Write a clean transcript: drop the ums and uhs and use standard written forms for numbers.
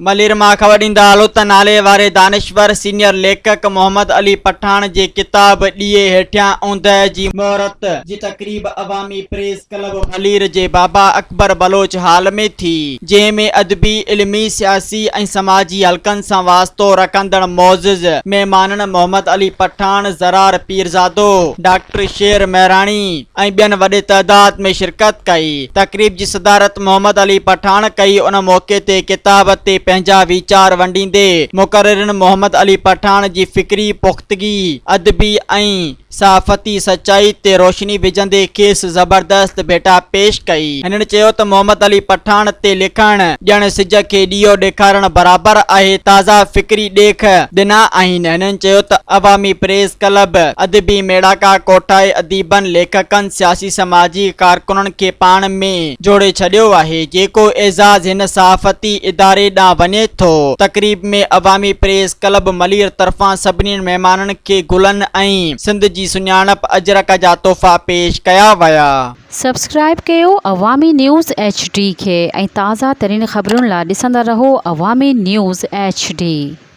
ملير مان خبر ڏيندا هلو ته نالي واري دانشور سينيئر ليکڪ محمد علي پٺاڻ جي ڪتاب ڏيئي هيٺيان اوندهه جي مهورت جي تقريب عوامي پريس ڪلب ملير جي بابا اڪبر بلوچ هال ۾ ٿي جنهن ۾ ادبي، علمي، سياسي ۽ سماجي حلقن سان واسطو رکندڙ معزز مهمانن محمد علي پٺاڻ، زرار پيرزادو، ڊاڪٽر شير مهراڻي ۽ ٻين وڏي تعداد ۾ شرڪت ڪئي. تقريب جي صدارت محمد علي پٺاڻ ڪئي. ان موقعي تي ڪتاب تي پنهنجا ويچار ونڊيندي مقررين محمد علي پٺاڻ جي فڪري پختگي، ادبي ۽ صحافتي سچائي تي روشني وجهندي کيس زبردست ڀيٽا پيش ڪئي. هنن چيو ته محمد علي پٺاڻ تي لکڻ ڄڻ سج کي ڏيئو ڏيکارڻ برابر آهي، تازا فڪري ڏيک ڏنا آهن. هنن چيو ته عوامي پريس ڪلب ادبي ميڙاڪا ڪوٺائي اديبن، ليکڪن، سياسي سماجي ڪارڪنن کي پاڻ ۾ جوڙي ڇڏيو آهي، جيڪو اعزاز هن صحافتي اداري ڏانهن وڃي ٿو. تقريب ۾ عوامي پريس ڪلب ملير طرفان سڀني مهمانن کي گلن ۽ سنڌ جي سڃاڻپ اجرڪ جا تحفا پيش ڪيا ويا. سبسڪرائيب ڪيو عوامي نيوز ايڇ ڊي کي ۽ تازه ترين خبرن لا ڏسندا رهو عوامي نيوز ايڇ ڊي.